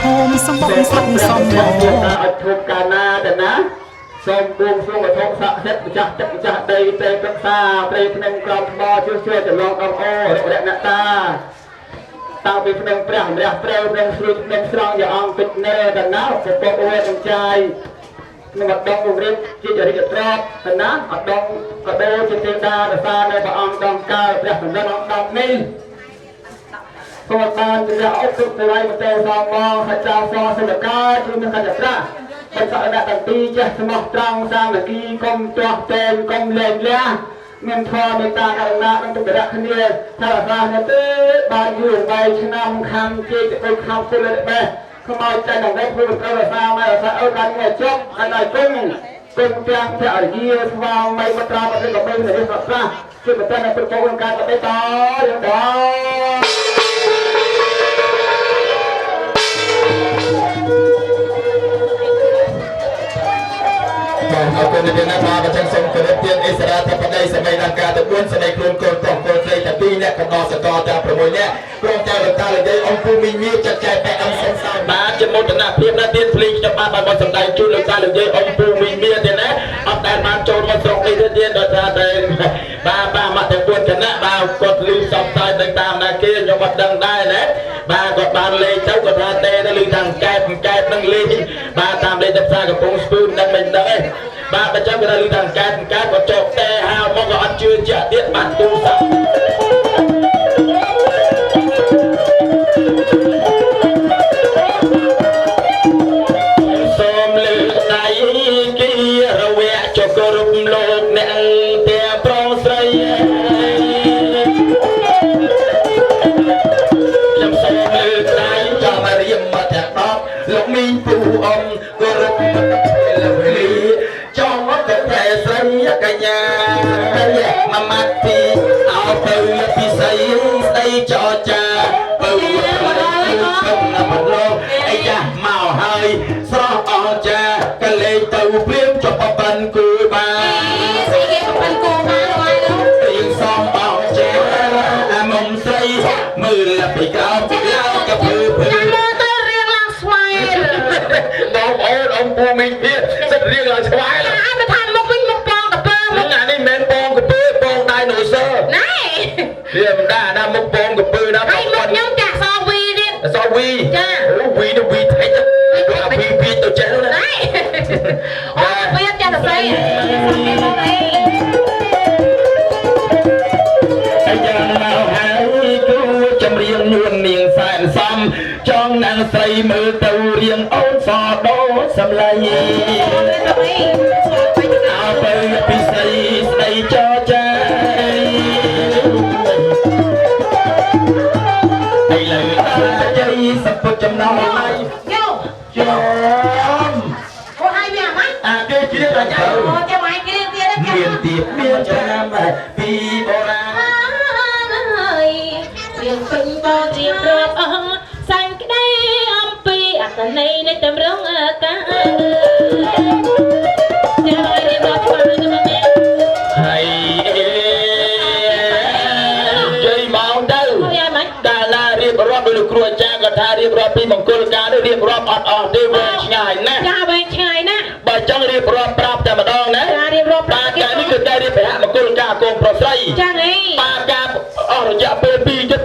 ភូមិសម្បុកស្រុកសំបូរ អត់ធំកាលណាទៅណាសូមបួងសួងវត្ថុស័ក្តិសិទ្ធិម្ចាស់ទឹកម្ចាស់ដីព្រៃព្រឹក្សាព្រៃភ្នំក្រោមថ្មជួយជួយចលងដល់អូរៈអ្នកតាតាំងពីភ្នំព្រះម្រះព្រៅភ្នំស្រួយភ្នំស្រង់យាអង្គពេជ្រណែតណាពពកអូទាំងចាយនឹងអដងពង្រៀនជាចរិយត្រប់តណាអដងក៏ដូចជាទេតារសានៅព្រះអង្គដងកាលព្រះសម្ដេចអង្គដងនេះសូមបានជាអុកទុកទៅឲ្យមតេសងមកសច្ចាសសិលកាជួយនឹងកច្ចប្រាបិទសក្តាទាំងពីរចេះស្មោះត្រង់សាមគ្គីកុំទាស់តែងកុំលែងលះមានធម៌មេត្តាករុណានិងទុក្ករៈគ្នាថាអាសានេះទេបានយូរវែងឆ្នាំខាំជេកទៅខំពលរបេះខ្មោចចាញ់ដល់ព្រោះត្រូវអាសាមកអាសាអើកាន់មួយជប់កាន់ឲ្យគុំគុំទាំងភរិយាស្វាមីបត្រាប្រទេសកបីនៃស្រស់ស្រស់ជាប្រទេសនៃប្រកបការកបីតយ៉ាងដល់ បាទអរគុណនាងណាបាទអញ្ចឹងសូមគោរពទានអិសរាធិបតីសម័យលង្ការទៅ4ស្ដីខ្លួនកូនប្រុសកូនស្រីទាំងពីរអ្នកកំដរសកលទាំង6នាក់ព្រមទាំងលោកតាលោកយាយអង្គពូមីងមៀចាត់ចែងបែអឹមសុំសោយបាទជាមោទនភាពណាស់ទៀនភ្លីខ្ញុំបាទបានមកសម្ដែងជូនលោកតាលោកយាយអង្គពូមីងមៀទៀតណាអត់ដែលបានចូលមកស្រុកនេះទេទៀនដោយសារតែបាទបាទមកទាំង4គណៈបាទគាត់លឺសំសាយនឹងតាមណាគេខ្ញុំអត់ដឹងដែរណាបាទគាត់បានលេខទៅគាត់ថាទេទៅលឺថាកែបកែបនឹងលេខបាទតាមលេខទៅផ្សារកំពង់ស្ពឺមិនដឹងមិនដឹងទេបាទបើចឹងគេថាលឺថាកែបកែបគាត់ចោកតែហៅមកក៏អត់ជឿជាក់ទៀតបាទទូរស័ព្ទសូមលើកដៃគីរវៈចគ្រប់លោកអ្នកទាំងប្រុសស្រីខ្ញុំសូមលើកដៃចង់មករៀមមកទាំង10លោកមីងពូអ៊ំគោរពពេលវេលាចង់មកតែស្រីកញ្ញាមួយម៉ាត់ពីអោទៅពិសីស្ដីចរចាពៅគុំណាស់លោកអីចាស់មកហើយស្រស់អស្ចារ្យកលេងទៅព្រាមចុះប៉ិនគូបា ស្អីគេប៉ិនគោមកហើយនោះ រៀងសំអងចាអាមុំស្រីមើលពីក្រោមឡើងកពើភើ ចាំមើលទៅរៀងឡើងស្វែល បងប្អូនអង្គពូមីងទៀតសិតរៀងឡើងស្វែល អាមិនថាមុខវិញមុខបងកពើមុខ អានេះមិនមែនបងកពើបងដៃណូស័រ ណែ វាមិនដែរអាណាមុខបងកពើណា ហើយមុខខ្ញុំចាក់សវីទៀត អសវីអូវីទៅវីថៃទៅវីវីទៅចេះនោះណា ណែអូវាចាស់សរសេរគេមកអី អាយ៉ាងមកហើយគូចម្រៀងនួននាងសែនសំចង់ណាងស្រីមើលទៅរៀងអូនសដោសំឡៃអោទៅពិសីស្ដីចរចាឥឡូវដល់ជ័យសពុតចំណោយ យោ ចំ អូហើយវាអាម៉េច អាគេជ្រាបដល់ អូចាំឯងគ្រៀងទៀតចា មានទៀបមានចាំពីបុរាណ ហើយរៀងពេញបជារាប់អង្គសាញ់ក្តីអំពីអត្តន័យនៃតម្រងកាចាឲ្យរៀបរាប់ច្បាស់ទៅមកមែន ហើយជ័យមកទៅ ហើយអាម៉េច កាលណារៀបរាប់ដោយលោកគ្រូអាចារ្យក៏ថារៀបរាប់ពីមង្គលការនេះរៀបរាប់អត់អស់ទេវែងឆ្ងាយណាស់ ចាវែងឆ្ងាយណាស់ បើចង់រៀបរាប់ប្រាប់តែម្ដងណា ចារៀបរាប់ បាទការនេះគឺការរៀបពហមង្គលការកូនប្រុសស្រី ចាអី បាទការអស់រយៈពេល2ជិត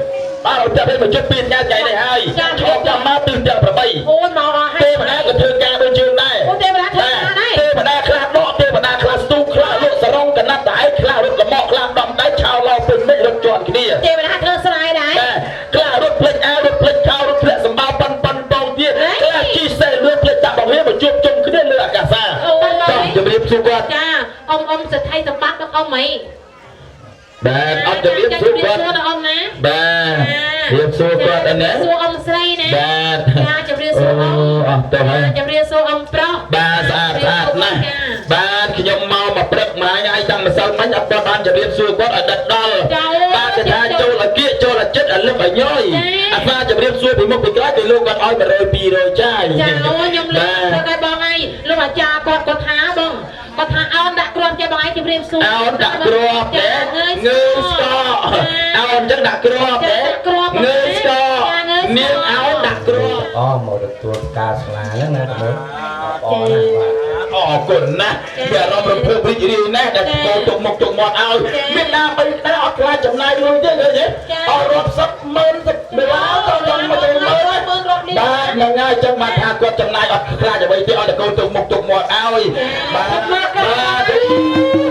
បាទរយៈពេល1ជិត2ថ្ងៃថ្ងៃនេះហើយឈប់ចាំមកពីទាំង8 អូនមកអស់ហើយ ទេវតាក៏ធ្វើការដូចយើងដែរ អូទេវតាធ្វើការដែរ ទេវតាខ្លះដកទេវតាខ្លះស្ទូខ្លះលក់សរងកណាត់តែឯងខ្លះរត់កម៉កខ្លះដំដៃឆោឡោពេញមេឃរត់ជាន់គ្នា ទេវតាធ្វើស្រែដែរ បាទខ្លះរត់ភ្លេចអាវរត់ភ្លេចខោរត់ភ្លាក់សម្បោប៉ិនប៉ិនពងទៀតខ្លះជីសេះលឿនភ្លេចដាក់បង្រៀនមកជួបជុំគ្នាលើអាកាសា អូន ចង់ជម្រាបសួរគាត់ ចាអ៊ំអ៊ំសេដ្ឋីសម្បត្តិដល់អ៊ំអី បាទអត់ជម្រាបសួរគាត់ ដល់អ៊ំណា បាទជម្រាបសួរគាត់អីណា សួរអ៊ំស្រីណា បាទ ចាជម្រាបសួរអ៊ំ អស់ទៅហើយ ជម្រាបសួរអ៊ំប្រុស បាទស្អាតស្អាតណាស់បាទខ្ញុំមកមកព្រឹកមួយថ្ងៃតាំងម្សិលមិញអត់បានជម្រាបសួរគាត់ឲ្យដិតដល់បាទគេថាចូលឲ្យគៀកចូលឲ្យចិត្តឲ្យលឹកឲ្យញយអាសាជម្រាបសួរពីមុខពីក្រោយពីលោកគាត់ឲ្យ100 200ចាយ ចាអូខ្ញុំលើកទៅដែរបងឯងលោកអាចារ្យគាត់គាត់ថាបងគាត់ថាអោនដាក់គ្រាប់ចេះបងឯងជម្រាបសួរ អោនដាក់គ្រាប់ទេងើស្កអោនចឹងដាក់គ្រាប់ទេងើស្កនាងអោនដាក់គ្រាប់ អរមកទទួលផ្កាស្លាហ្នឹងណាតើអរណាស់បាទ អរគុណណាស់វាអារម្មណ៍រំភើបរីករាយណាស់ដែលកូនទុកមុខទុកមាត់ឲ្យមានណាបីដែរអត់ខ្លាចចំណាយលុយទេឃើញទេអត់រាប់សិបម៉ឺនសិបដុល្លារទៅដល់មកចូលមើលបាទហ្នឹងហើយចឹងបានថាគាត់ចំណាយអត់ខ្លាចអ្វីទេអត់តែកូនទុកមុខទុកមាត់ឲ្យបាទបាទ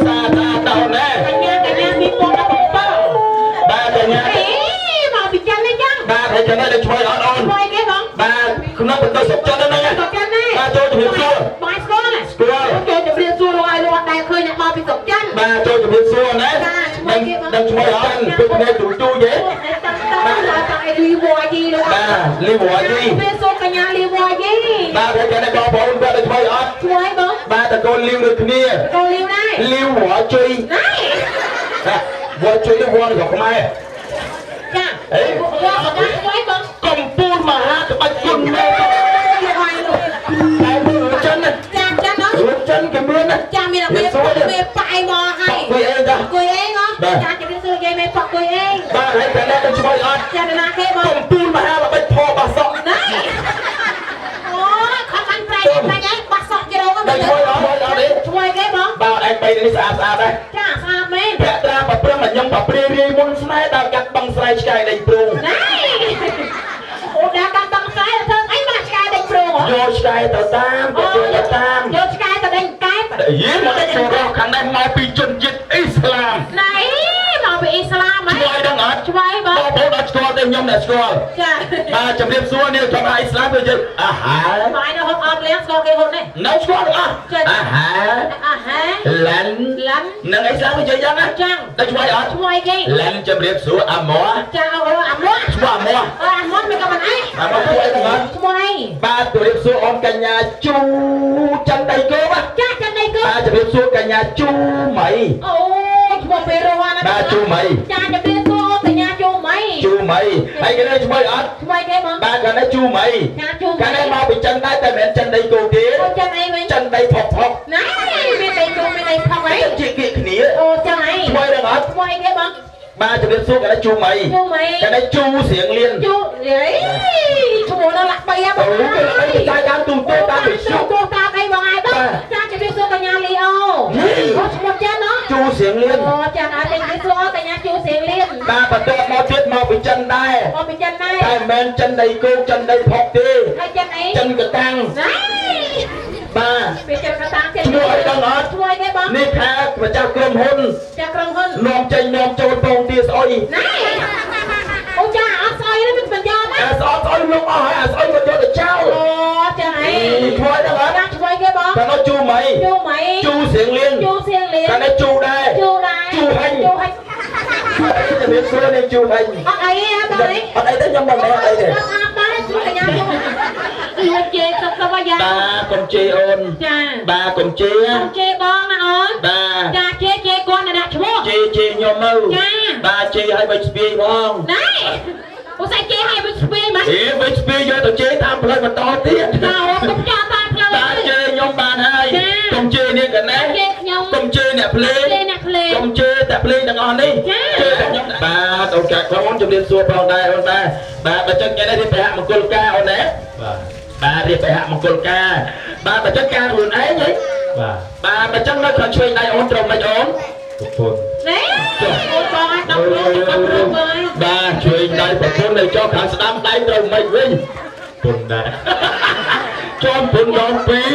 សាតាតោណែ កញ្ញាកញ្ញា2017 បាទកញ្ញា អេមកពីចិនទេចឹង បាទហើយចំណែកដល់ឆ្វេងអត់អូន ឆ្វេងគេបង បាទក្នុងបន្ទប់សុកចិត្តហ្នឹង សុកចិត្តណា បាទចូលជំរាបសួរ បងស្គាល់ ស្គាល់ ចូលជំរាបសួរលោកឲ្យលោកអត់ដែលឃើញអ្នកមកពីស្រុកចិន បាទចូលជំរាបសួរណា បាទឈ្មោះគេបង ដឹងឈ្មោះអត់ពេលនេះទូទូយេ តាំងតាំងដល់តាំងអីលីវ៉ាយីលោក បាទលីវ៉ាយី ជំរាបសួរកញ្ញាលីវ៉ាយី បាទហើយគេបងប្អូនគាត់ដឹងឈ្មោះអត់ ឆ្វេងបង បាទតកូនលីវដូចគ្នា កូនលីវដែរ លីវវ៉ាជុយ ណែ វ៉ាជុយនេះវ៉ារបស់ខ្មែរ ចា អេ វ៉ារបស់ឆ្វេងបង កំពូលមហាក្បាច់គុណមេ លោកឲ្យលោក តែមើលចិនណា ចាចាណោះ រួចចិនគេមានណា ចាមានតែមេប៉ៃមកហើយ គួយអីចា គួយអេងហ៎ចាជំរាបសួរយាយមេប៉ក់គួយអេង បាទហើយតែនេះដឹងឈ្មោះអត់ ចាណាគេបង កំពូលមហាល្បិចផបាសក់ ណែអូខំបានប្រៃប្រៃឯងបាក់សក់ជ្រោង ដឹងឈ្មោះអត់អត់ទេ ឆ្វេងគេបង បាទឯងបីនេះស្អាតស្អាតដែរ ចាស្អាតមែន ភក្ត្រាប្រព្រឹមញឹមប្រព្រារាយមុនស្នេហ៍ដល់កាត់បងស្រែឆ្កែដេញព្រូង ណែអូដល់កាត់បងស្រែធ្វើអីបាក់ឆ្កែដេញព្រូងហ៎ យកឆ្កែទៅតាមទៅយកទៅតាម យកឆ្កែទៅដេញកែប យីមកចូលរកខាងនេះមកពីជនជាតិអ៊ីស្លាម ណែមកពីអ៊ីស្លាមហ៎ ឆ្លើយដឹងអត់ ឆ្វេងបង បងប្អូនអត់ស្គាល់ទេខ្ញុំអ្នកស្គាល់ ចា បាទជំរាបសួរនេះចំអាអ៊ីស្លាមគឺយើងអាហារ បាយនៅហូបអត់លៀងស្គាល់គេហូបនេះ នៅស្គាល់ទាំងអស់អាហារ អាហារ ឡាន់ ឡាន់ នឹងអ៊ីស្លាមគឺយើងយ៉ាងណា ចាំង តែឆ្លើយអត់ ឆ្វេងគេ ឡាន់ជំរាបសួរអាម៉ ចាអូអាមួ ឈ្មោះអាម៉ អើអាមួមិនក៏មិនអី អាម៉ជួយទាំងអត់ ឈ្មោះអី បាទជំរាបសួរអូនកញ្ញាជូច័ន្ទដីគោបាទ ចាស់ចាំដៃគោ បាទជំរាបសួរកញ្ញាជូមី អូឈ្មោះពេលរស់ណា បាទជូមី ចាជំរាបសួរកញ្ញាជូមី ជូមីហើយគេនេះឈ្មោះអត់ ឈ្មោះគេបង បាទកាលនេះជូមី ចាជូមី កាលនេះមកពីចិនដែរតែមិនមែនចិនដីគោទេ អូចាំអីវិញ ចិនដីផុកផុក ណែមានដីគោមានដីផុកអី ជាគៀកគ្នា អូចាំអី ឈ្មោះដឹងអត់ ឈ្មោះអីគេបង បាទជំរាបសួរកាលនេះជូមី ជូមី កាលនេះជូសៀងលៀន ជូអេឈ្មោះនៅលាក់បីហ៎បង អូគេល្បីតែតាមទូទៅតាមវិទ្យុ ទូតាមអីបងឯងបងចាជំរាបសួរកញ្ញាលីអូអូឈ្មោះចិនណោះ ជូសៀងលៀន អូចាអត់ទេជំរាបសួរកញ្ញាជូសៀងលៀន បាទបន្ទាប់មកទៀតមកពីចិនដែរ មកពីចិនដែរ តែមិនមែនចិនដីគោចិនដីផុកទេ ហើយចិនអី ចិនកតាំង ណែ បាទ ពីចិនកតាំងចិន ឈ្មោះអីដឹងអត់ ឈ្មោះអីគេបង នេះថាម្ចាស់ក្រុមហ៊ុន ចាក្រុមហ៊ុន នាំចេញនាំចូលពងទាស្អុយ ណែអូចាអត់ស្អុយទេមិនបញ្យកណា អាស្អុយស្អុយលោកអស់ហើយអាស្អុយក៏យកទៅចោល អូចាអី ឈ្មោះអីដឹងអត់ ចាឈ្មោះអីគេបង កាលនោះជូមី ជូមី ជូសៀងលៀន ជូសៀងលៀន កាលនេះជូដែរ ជូដែរ ជូហិញ ជូហិញ ជំរាបសួរនេះជូហិញ អត់អីទេបងអី អត់អីទេខ្ញុំមិនមែនអីទេ អត់អាប់ដែរជួយកញ្ញាជូលួចជេរសុខសុខយ៉ាង បាទកុំជេរអូន ចា បាទកុំជេរ កុំជេរបងណាអូន បាទ ចាជេរជេរគាត់ណាដាក់ឈ្មោះ ជេរជេរខ្ញុំទៅ ចា បាទជេរឲ្យបិចស្ពាយផង ណែអូស្អីជេរឲ្យវាស្ពាយមក អេបិចស្ពាយយកទៅជេរតាមផ្លូវបន្តទៀត ចាអូកុំចោលតាមផ្លូវ បាទជេរខ្ញុំបានហើយ ចា កុំជេរនេះកណែ ជេរខ្ញុំ កុំជេរអ្នកភ្លេង ជេរអ្នកភ្លេង កុំជេរតែភ្លេងទាំងអស់នេះ ចា ជេរតែខ្ញុំបាទអូនកាក្រុមជំរាបសួរផងដែរអូនបាទបាទបើចឹងថ្ងៃនេះរៀបហមង្គលការអូនណា បាទ បាទរៀបហមង្គលការបាទបើចឹងការខ្លួនឯងហី បាទ បាទបើចឹងនៅខាងឆ្វេងដៃអូនត្រង់មិនអូន ប្រពន្ធ ណែអូនបងឲ្យ10រូប10រូបហើយ បាទឆ្វេងដៃប្រពន្ធនៅចុះខាងស្ដាំដៃត្រូវមិនវិញ ប្រពន្ធដែរ ចំពុនដល់ពីរ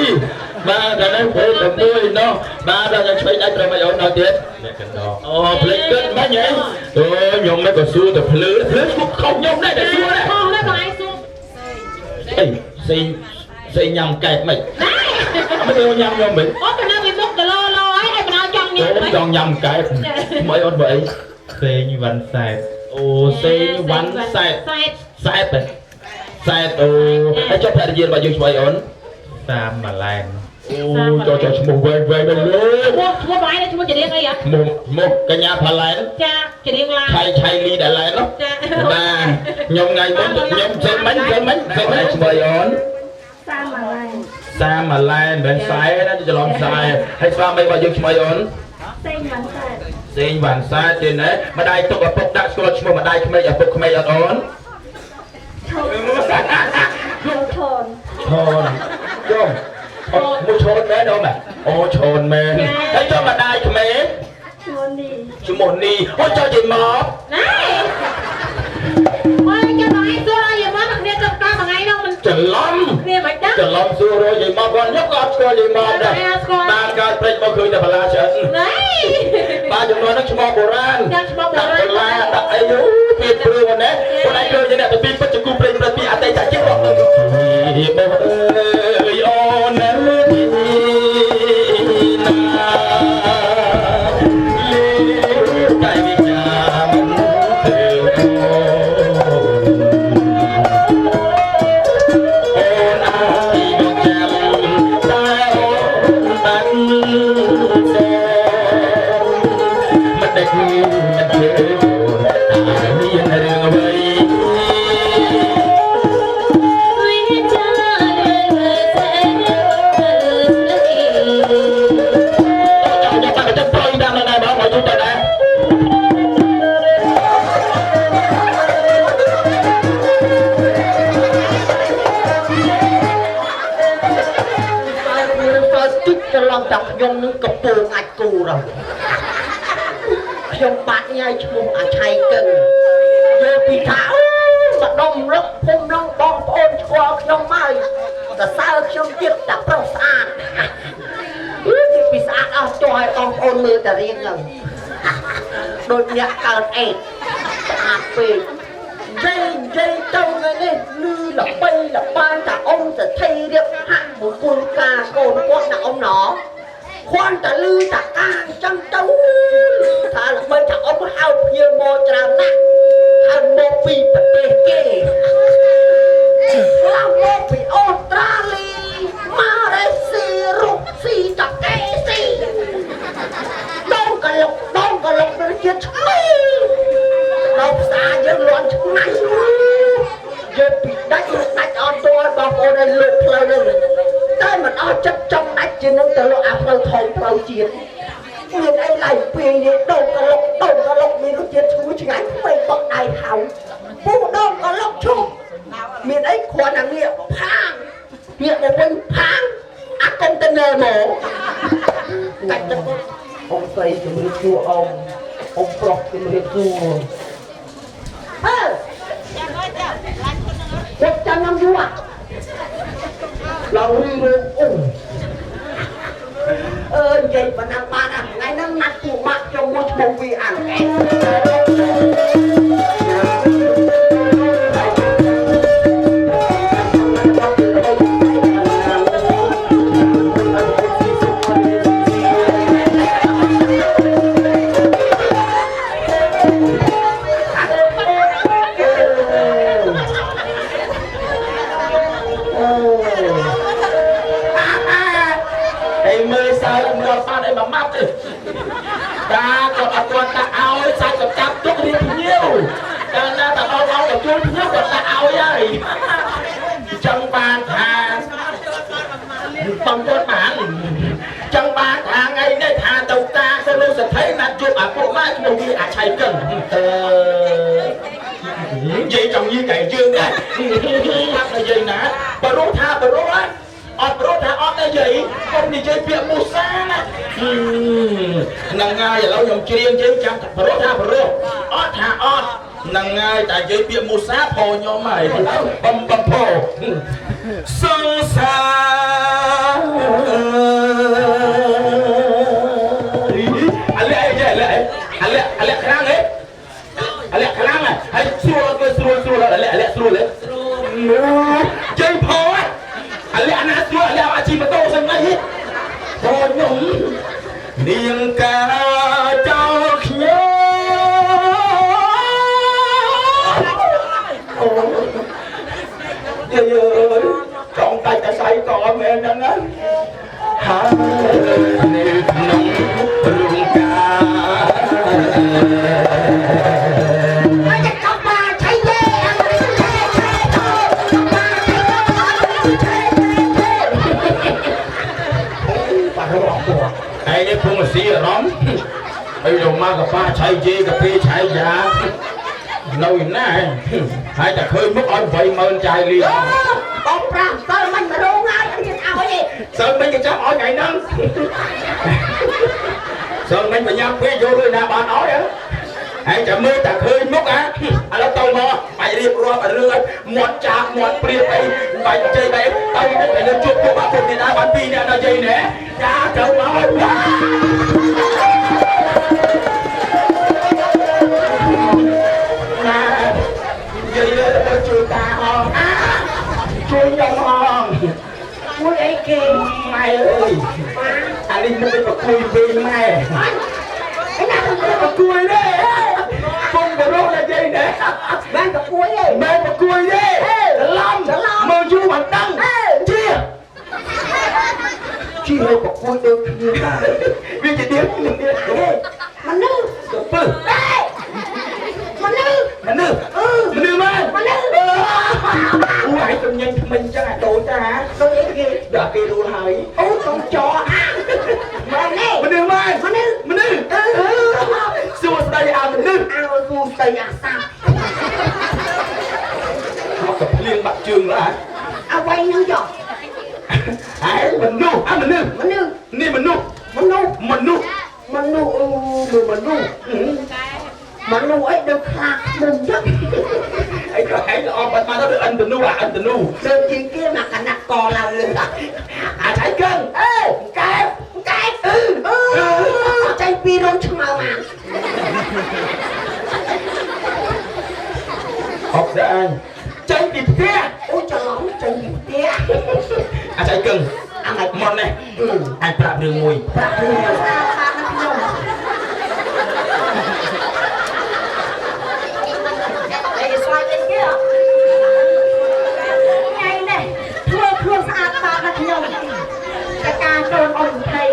បាទដល់នេះព្រោះតែមួយណោះបាទដល់ឆ្វេងដៃត្រូវមិនអូនដល់ទៀត អ្នកកណ្ដោ អូភ្លេចគិតមិញហីអូខ្ញុំមិនក៏សួរតែភ្លឺភ្លឺឈប់ខុសខ្ញុំដែរតែសួរដែរ ខុសដែរបងឯងសួរ អីសេងសេងញ៉ាំកែបមិន ណែ មិនទៅញ៉ាំខ្ញុំវិញ អូបណ្ណាវាមុខគីឡូឡហើយឲ្យបណ្ណាចង់ញ៉ាំ អូចង់ញ៉ាំកែបមិនអូនបើអី សេងវ៉ាន់សែត អូសេងវ៉ាន់សែត សែត សែតហ៎សែតអូហើយចុះភរិយារបស់យើងជួយអូន សាមម៉ាឡែន អូចុះចុះឈ្មោះវែងវែងទៅលើ ឈ្មោះឈ្មោះបងឯងឈ្មោះចរៀងអីហ៎ ឈ្មោះឈ្មោះកញ្ញាផាឡែន ចាចរៀងឡា ឆៃឆៃលីដែលឡែននោះ ចា បាទខ្ញុំថ្ងៃមុនខ្ញុំផ្សេងមិញផ្សេងមិញផ្សេងមិញឈ្មោះអីអូន សាម៉ាឡែន សាម៉ាឡែនមិនខ្សែណាច្រឡំខ្សែហើយស្វាមីរបស់យើងឈ្មោះអីអូន សេងវ៉ាន់សែត សេងវ៉ាន់សាទៀតណាម្ដាយទុកឪពុកដាក់ស្គាល់ឈ្មោះម្ដាយក្មេកឪពុកក្មេកអត់អូន ឈប់ លោក ឈនចុះអត់មួយឈនមែនអូម៉ែអូឈនមែនហើយចុះម្ដាយក្មេង ឈ្មោះនេះ ឈ្មោះនេះអូចុះយាយមក ណែមកចាំថ្ងៃសួរឲ្យយាយមកគ្នាទៅតាមថ្ងៃនោះមិន ច្រឡំ គ្នាមិនដឹង ច្រឡំសួររយយាយមកគាត់ខ្ញុំក៏អត់ស្គាល់យាយមកដែរតាមកើតព្រេចមកឃើញតែបន្លាឆ្អិន ណែ បាទចំនួនហ្នឹងឈ្មោះបុរាណ ចាំឈ្មោះបុរាណ ដាក់បន្លាដាក់អីយូពីព្រឺមកណែខ្លួនឯងឃើញអ្នកទៅពីពិតជាគូព្រេងព្រឹត្តពីអតីតជាតិរបស់បងអើយអូននៅទីណាលេកៃវិញ្ញាមិនទៅអូនអាយមិនចាំតែអូនបានសមិនដេចមិនជឿតែមានរឿងអ្វី វិចារមើលសែនទៅស្រី ចាំចាំចាំប្រយតាមដែរបងឲ្យជួយទៅដែរ ហើយមានសើតិចច្រឡំតែខ្ញុំនឹងកំពងអាចគូរខ្ញុំបាត់ញ៉ៃឈ្មោះអាឆៃកិនយកពីថាអូម្ដុំលុកភូមិឡងបងប្អូនស្គាល់ខ្ញុំហើយតែសើខ្ញុំទៀតតែប្រុសស្អាតអឺទីពីស្អាតអស់ចុះឲ្យបងប្អូនមើលតែរៀងហ្នឹងដូចអ្នកកើតអេតស្អាតពេកនិយាយនិយាយទៅថ្ងៃនេះលឺល្បីល្បាញថាអ៊ំសថីរៀបហាក់មង្គលការកូនគាត់ណាអ៊ំណគ្រាន់តែលឺតាកាអញ្ចឹងទៅលឺថាល្បីថាអ៊ំហៅភ្ញៀវមកច្រើនណាស់ហៅមកពីប្រទេសគេខ្លះមកពីអូស្ត្រាលីម៉ាឡេស៊ីរុស្ស៊ីតាកេស៊ីដងកលុកដងកលុកដូចជាឆ្មីដល់ផ្សារយើងលន់ឆ្ងាញ់យើងពីដាច់ដាច់អត់តឲ្យបងប្អូនឲ្យលើកផ្លូវនឹងតែមិនអស់ចិត្តចង់ដាច់ជាងនឹងទៅលោកអាផ្លូវធំផ្លូវជាតិមានអីឡៃពីនេះដងកលុកដងកលុកមានរសជាតិឈ្ងុយឆ្ងាញ់ពេកបក់ដៃហៅពូដងកលុកឈុំមានអីគ្រាន់តែងាកផាងងាកមកវិញផាងអាកុងតឺន័រមកកាច់ទៅ អ៊ំស្រីជំរាបសួរអ៊ំអ៊ំប្រុសជំរាបសួរ អើគាត់ចាំខ្ញុំយូរឡើងរីរឿងអ៊ំអើនិយាយប៉ុណ្ណឹងបានអាថ្ងៃហ្នឹងណាត់ពួកម៉ាក់ខ្ញុំមួយឈ្មោះវីអាន អីមើលសើមើលបានអីមួយម៉ាត់ទេតាគាត់អត់គាត់តាឲ្យសាច់ចាប់ទុករៀបភ្ញៀវកាលណាតាអត់ឲ្យទៅជួយភ្ញៀវគាត់តាឲ្យហើយចង់បានថាបងគាត់បានចង់បានថាថ្ងៃនេះថាទៅតាទៅលោកសទ្ធិណាត់ជួបអាពួកម៉ាឈ្មោះវាអាឆៃកិន អឺ និយាយចង់យីកែយើងដែរថានិយាយណាបើរស់ថាបើរស់អត់រស់ថាអត់ទេយាយកុំនិយាយពាក្យមូសាណាហ្នឹងហើយឥឡូវខ្ញុំច្រៀងយើងចាំប្រោះថាប្រោះអត់ថាអត់ហ្នឹងហើយតែនិយាយពាក្យមូសាផខ្ញុំហើយបំបំផសង្សារអាឡែអីអាឡែអាឡែអាឡែខ្លាំងហ៎អាឡែខ្លាំងហើយស្រួលគេស្រួលស្រួលអាឡែអាឡែស្រួលហ៎ស្រួលជ័យផអាឡែណាស្រួលអាឡែអាជីម៉ូតូស្អីហ៎ខ្ញុំនាងកាចោលខ្ញុំអូយាយអើយចង់ដាច់តែសៃកមែនហ្នឹងណាហើយនៅក្នុងរោងការ ហើយจะកប់បាឆៃយេឆៃឆៃឆៃបាឆៃឆៃឆៃ បាទរកពួកឯងនេះពងស៊ីអារម្មណ៍ហើយលោកមកកប៉ាឆៃយេកាហ្វេឆៃយ៉ា នៅឯណាហើយតែឃើញមុខឲ្យ80000ចាយលី បងប្រាំសិលមិនមករងហើយអត់មានឲ្យទេ សិលមិញគេចាប់ឲ្យថ្ងៃហ្នឹងសិលមិញបញ្ញាពេកយកលុយណាបានឲ្យហ៎ហើយចាំមើលតែឃើញមុខហ่ะឥឡូវទៅមកបាច់រៀបរាប់រឿងឲ្យមាត់ចាកមាត់ព្រៀបអីបាច់ជ័យបែបទៅមុខឲ្យនៅជួបពួកបាក់ពួកនេះដែរបានពីរនាក់ដល់ជ័យណែចាទៅមកណានិយាយលើទៅជួយតាហងជួយខ្ញុំហង មួយអីគេ ម៉ែអើយអានេះមុខប្រគួយវិញម៉ែ ឯណា ប្រគួយទេពុំបរោះនិយាយណែ បានប្រគួយទេ មែនប្រគួយទេច្រឡំមើលយូរបានដឹងជា ជាឲ្យប្រគួយដូចគ្នាដែរ វាជាទៀង មនុស្ស កពឹស មនុស្ស មនុស្សមនុស្សមែន មនុស្ស អូឯងទំញញថ្មិញចឹងអាតូចតា ដូចអីគេ ដល់គេរួលហើយ អូកុំចោអាមែនទេ មនុស្សមែន មនុស្ស មនុស្សសួស្ដីអាមនុស្ស អើសួស្ដីអាសាប់ មកកភ្លៀងបាក់ជើងឡា អ្វីនឹងយក ឯងមនុស្សអាមនុស្ស មនុស្ស នេះមនុស្ស មនុស្ស មនុស្ស មនុស្សអូមនុស្សមនុស្សអីដូចខ្លាឃ្មុំចឹង អីក៏ឯងល្អបាត់មកទៅអិនតនូអាអិនតនូ ដូចជាងគេមកកណាក់កឡើងលើ អាឆៃកឹង អេកែកែអឺអឺចេញពីរោងឆ្មៅមក អបស្អញចេញពីផ្ទះ អូច្រឡំចេញពីផ្ទះ អាឆៃកឹង អាម៉េច មុននេះអញប្រាប់រឿងមួយ ប្រាប់រឿង ស្អាតបាតណាខ្ញុំអីស្លាច់អីគេហ៎ថ្ងៃនេះធ្វើខ្លួនស្អាតបាតណាខ្ញុំតែការកូនអ៊ំថៃ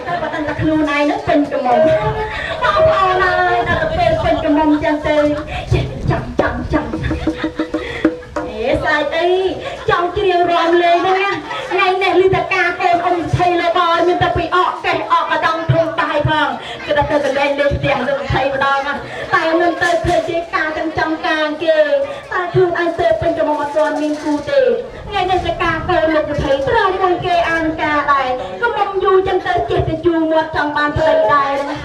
តែបើដឹងតែខ្លួនឯងនឹងពេញក្រមុំបងប្អូនអើយដល់ទៅពេលពេញក្រមុំចឹងទៅចេះចាំចាំចាំអេស្អាតអីចង់ជ្រៀងរាំលេងហ្នឹងណាថ្ងៃនេះលឺតែការកូនអ៊ំថៃលើបយមានតែពីអកកេះអកកដងធំបាយផងគឺដល់ទៅកន្លែងលេងផ្ទះលោកថៃម្ដងណាតែនឹងទៅធ្វើជាការទាំងចំការគេតែខ្លួនឯងទៅពេញក្រមុំអត់ទាន់មានគូទេថ្ងៃនេះជាការកូនលោកថៃត្រូវមួយគេអានការដែរក៏មុំយូរចឹងទៅចេះតែជូរមាត់ចង់បានប្តីដែរណា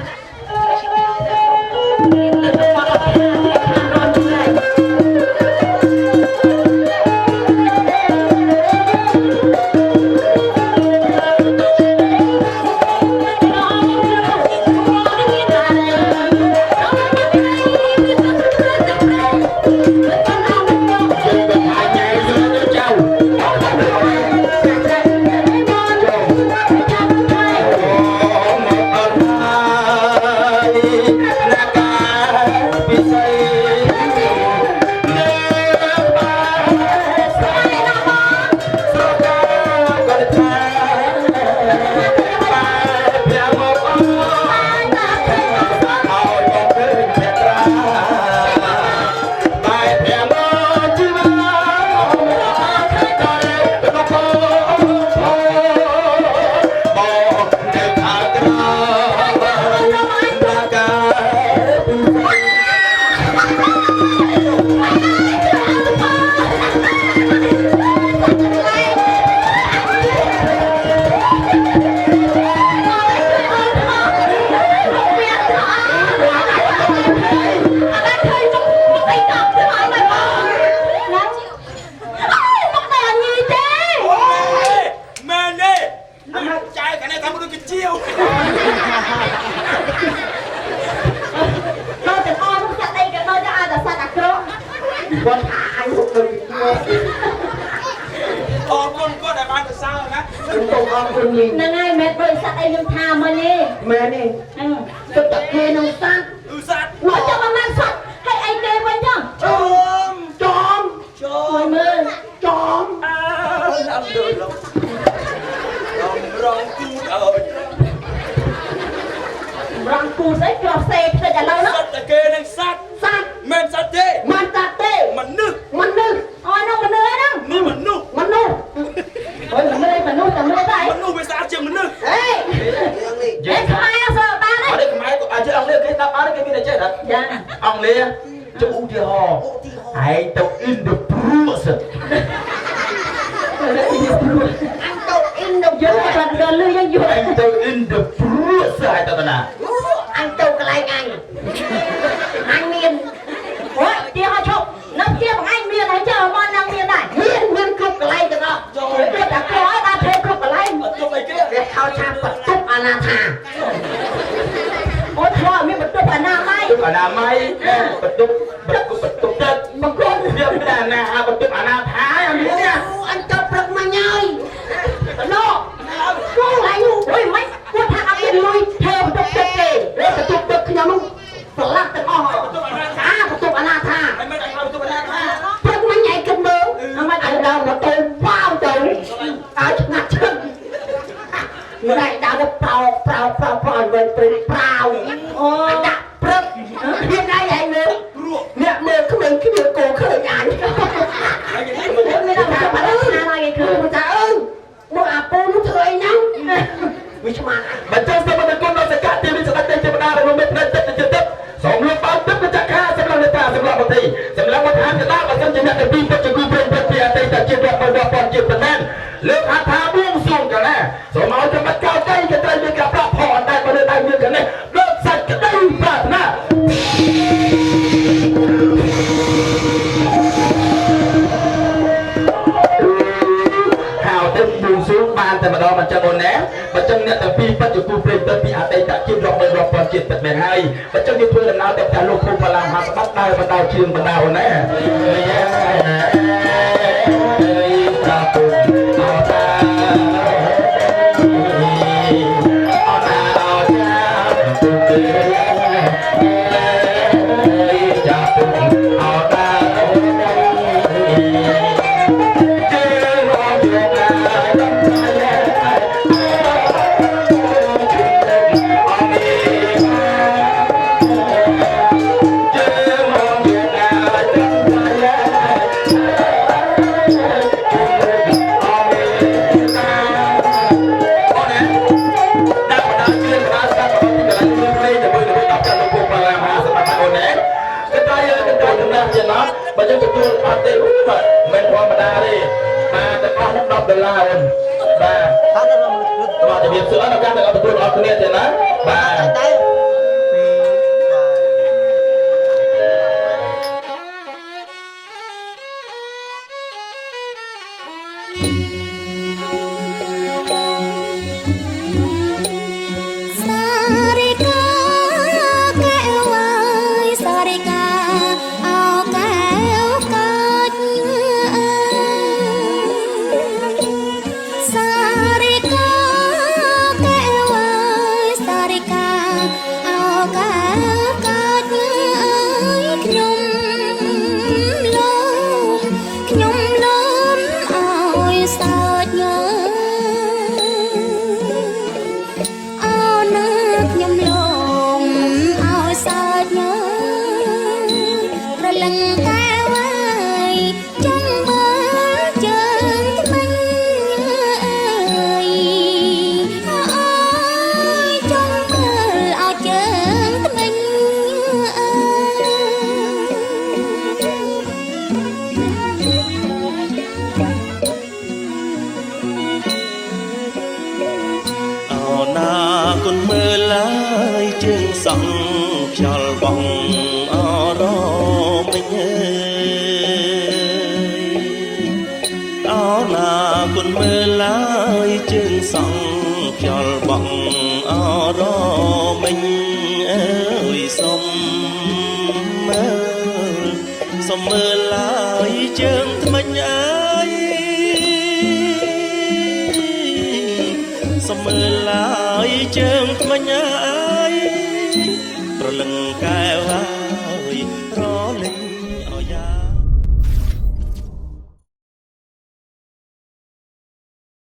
លើកមកអត់ខានខានរត់ឆ្ងាយ អាចញ៉ែទៅចៅអូមកអត់ហើយណាកាពិសីនៅបែស្រីស្រកាក៏ថាបែប្រាំមកអើយឲ្យបងឃើញអ្នកត្រាបែប្រាំមកជីវិតដល់ទៅកូនបងនៅខាងក្រៅណាកាពិសី មែនទេចែកនេះតាមដូចកជាវ ដល់ទាំងអស់នោះសត្វអីក៏ដូចដែរឲ្យតែសត្វអាក្រក់ គាត់ថាអញហូបដូចគ្នា អរគុណគាត់ដែលបានសរសើរណា ខ្ញុំសូមអរគុណមីង ហ្នឹងហើយមិនមែនដូចសត្វអីខ្ញុំថាមិញទេ មែនទេ អឺ ទៅតែគេនឹងសត្វ អឺសត្វ មកចាំមិនមែនសត្វហើយអីគេវិញចឹង ចំ ចំ ច មួយ ម មើល ចំ អើឡើងលើឡងរងគូតអើយ រងគូស្អីក្រសេផ្តិចឥឡូវហ្នឹង សត្វតែគេនឹងសត្វ សត្វ មិនសត្វទេ មិនសត្វទេ មនុស្ស មនុស្ស អូយនោះមនុស្សហ្នឹង នេះមនុស្ស មនុស្ស អូយមនុស្សមនុស្សតែមនុស្សតែ មនុស្សវាស្អាតជាងមនុស្ស អេ និយាយ អេខ្មែរអត់ស្គាល់បានទេ អត់ទេខ្មែរក៏អាចអង់គ្លេសគេស្ដាប់បានគេមានតែចេះដែរ ចា អ អង់គ្លេសចុះឧទាហរណ៍ឯងទៅ in the ព្រោះ អញទៅអ៊ីនទៅ យើងគាត់ដល់លឺយើងយល់ ឯងទៅ in the ព្រោះឯងទៅណា អញទៅកន្លែងអញអញមាន អូយទីឲ្យឈប់នៅជាបងឯងមានហើយចើមកនឹងមានដែរ មានមានគ្រប់កន្លែងទាំងអស់ ចូល ទៀតតែក្រឲ្យដល់ធ្វើគ្រប់កន្លែង បន្ទប់អីគេ វាខោឆាបន្ទប់អនាថា អូធ្លាប់មានបន្ទប់អនាម័យ បន្ទប់អនាម័យបន្ទប់បន្ទប់បន្ទប់ទឹកបង្គន់វាមានអាណាបន្ទប់អនាថាអមានទេ អញទៅព្រឹកមិញហើយ ណូគូហើយនោះអុយមិនគាត់ថាអត់មានលុយធ្វើបន្ទប់ទឹកទេ បន្ទប់ទឹកខ្ញុំនោះប្រឡាក់ទាំងអស់អាបន្ទប់អនាថា ហើយមិនអញបន្ទប់ណាថា ព្រឹកមិញឯងគិតមើលអញដើរម៉ូតូវ៉ាវទៅឲ្យឆ្ងាត់ឈឹងមិនឯងដើរទៅប្រោប្រោប្រោប្រោឲ្យវិញព្រឹកប្រាវ អូ អញដាក់ព្រឹកមានអីឯងមើលអ្នកមើលក្មេងគ្នាគោឃើញអញ ហើយគេ មានតែបន្ទប់អនាថាឡើយគេឃើញ ថាអឺមកអាពូនោះធ្វើអីហ្នឹងវាឆ្មាអញ បញ្ចុះសូមអរគុណដល់សកៈទីវិស្ដេចទេវតារបស់មេផ្នែកទឹកជាទឹកសូមលោកបើទឹកបច្ចខាសម្រាប់នេតាសម្រាប់ប្រទេសសម្រាប់វត្ថុកដាបើសិនជាអ្នកទាំងពីរពិតជាគូព្រេងពិតពីអតីតជាតិរាប់រាប់ពាន់ជាតិប៉ុណ្ណាលើកហាថាបួងសួងកណាសូមឲ្យសម្បត្តិកោតៃក៏ត្រូវមានការប្រាក់ផលអត់តែបើលើដៃមានកនេះដូចសាច់ក្តីប្រាថ្នាហៅទៅបួងសួងបានតែម្ដងមិនចឹងអូនណាបើចឹងអ្នកទាំងពីរពិតជាគូព្រេងពិតពីអតីតជាតិរាប់ម៉ឺនរាប់ពាន់ជាតិពិតមែនហើយបើចឹងយើងធ្វើដំណើរទៅផ្ទះលោកភូមិបាឡាមហាសម្បត្តិដើរបណ្ដោយជឿងបណ្ដោយអូនណាអើយអើតាអរតាអរចាពុអរ បើយើងទទួលអត់ទេបាទមិនធម្មតាទេបាទទាំងអស់នោះ10ដុល្លារអូនបាទបាទជំរាបសួរអរកាសទាំងអស់ទទួលអរគ្នាទេណាបាទ សារិកាកែវអើយសារិកាអោកែវកាច់អើយសារិកាកែវអើយសារិកាអោកែវកាច់អើយខ្ញុំលំខ្ញុំលំអើយសើចញើ អោណាខ្ញុំលងឲ្យសើចញើប្រលឹងកែវអើយចង់មើលជើងថ្មិញអើយអើយចង់មើលឲ្យជើងថ្មិញអើយ អោណាគុណមើលឡើយជើងសង់ខ្យល់បងអរមិញអើយអោណាគុណមើលឡើយជើងសង់ខ្យល់បងអរមិញអើយសុំមើលសុំមើលឡើយជើងថ្មិញអើយ សុំមើលឡើយជើងថ្មិញ